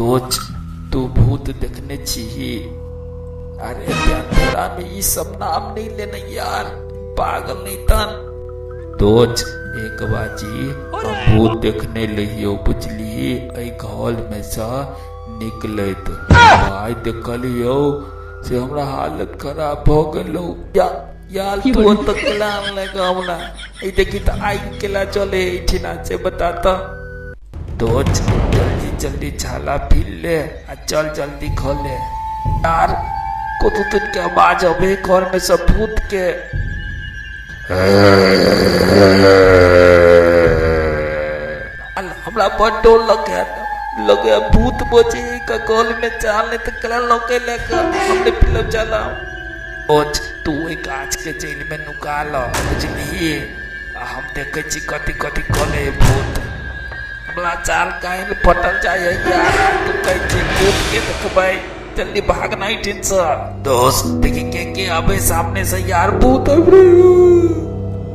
दोस्त, तू भूत देखने छीही? अरे अंधेरा में ई सब नाम नहीं लेना यार, पागल नहीं तन। दोस्त एक बाजी हम भूत देखने लहियो बुझलिही, एहि घल में से निकलैत भाई देखलियो से हमरा हालत खराब भ गेलो। यार तू तो केला आनले हमरा, ई देखी त आगि केला चले एहिठिना से बता त। दोस्त जल्दी जल्दी छाला फिर ले आ चल जल्दी खोले। यार कतौ तन के आवाज अबे घर में सब भूत के। हमरा बड़ डर लगे, लगे भूत बचे का गल में चाल नहीं तो कला लौके लेकर हमने पिलो चला। ओच तू ओहि गाछ के जड़ि में नुका ल बुझलिही, आ हम देखे छी कथी कथी कले भूत। हमरा चाल काहे फटल जाय है यार, तू कहै छी भूत के देखबै, जल्दी भागना ही ठीक से। दोस्त देखी के के आबे सामने से यार भूत आबे।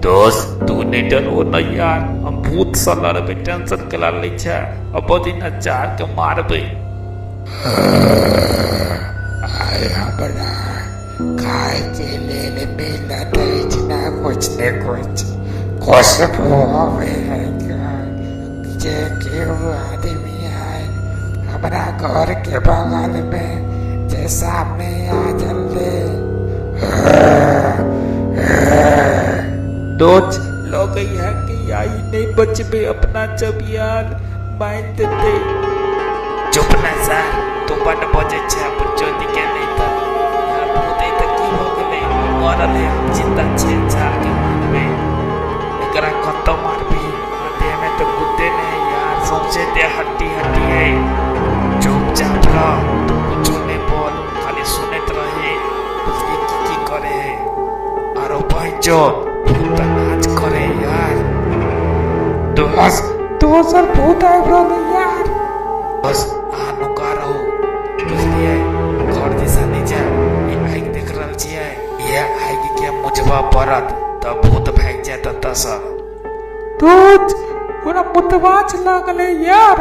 दोस्त तू नहीं डरो न यार, हम भूत से लड़बै, टेंशन केला लै छै, अब दिन चार के मारबै। आइ हमरा खाय के लेल मिलत अछि ना कुछ ने कुछ, खुशबू आबै है जे केओ आदमी है हमरा घर के बगल में जे सामने आ जल्दी। दोस्त लगे है कि आई नहीं बचबे अपना जब यार मार देते। चुप ना सर, तू बड बजे छे बुच्चोदी के नहीं त यार भूत है त की हो गेलै, मरल है हम जिंदा छे, चार के मारबे एकरा कत मारबी, देह में तो कुत्ते नहीं यार, सौंसे देह हड्डी हड्डी है। चुपचाप रह, तू कुछो नहीं बोल, खाली सुनैत रही बुझली की की करे है। आरो बहचो भूत नाच करे यार। दोस्त दोसर भूत आबि रहल यार। बस अहाँ नुका रहू बुझलियै, घर दिशा नहि जायब, ई आगि देख रहल छियै, इएह आगि के मुझबऽ पड़त तऽ भूत भागि जायत एतऽसँ। दोस्त ओकरा मुतबाच लागलै यार।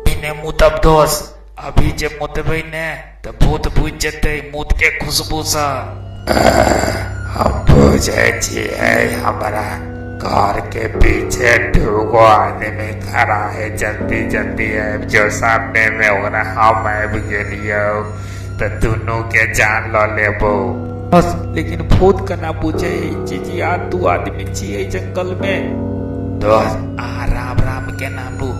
ई नहि मुतब दोस्त, अभी जे मुतबै ने तऽ भूत बुझि जेतै मूत के खुशबूसँ। हम बुझै छियै हमरा घर के पीछे दूगो आदमी खड़ा है, जल्दी जल्दी आबि जाओ सामने में, ओकरा हम आबि गेलियौ तऽ दुनू के जान लऽ लेबौ। बस लेकिन भूत केना बुझे ई चीज यार, दू आदमी छियै जंगल में। दोस्त अहाँ राम राम के नाम लू,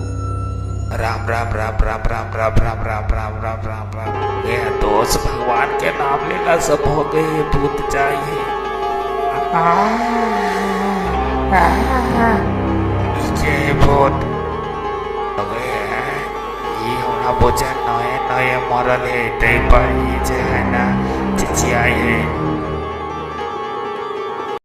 राम राम राम राम राम राम राम राम राम राम राम राम। ए दोस्त भगवान के नाम लेला सब हो गए भूत चाहिए। के भूत लगे है ई हमरा बुझे नए नए मरल है, तै पर ई जे है ना चिचियाई है।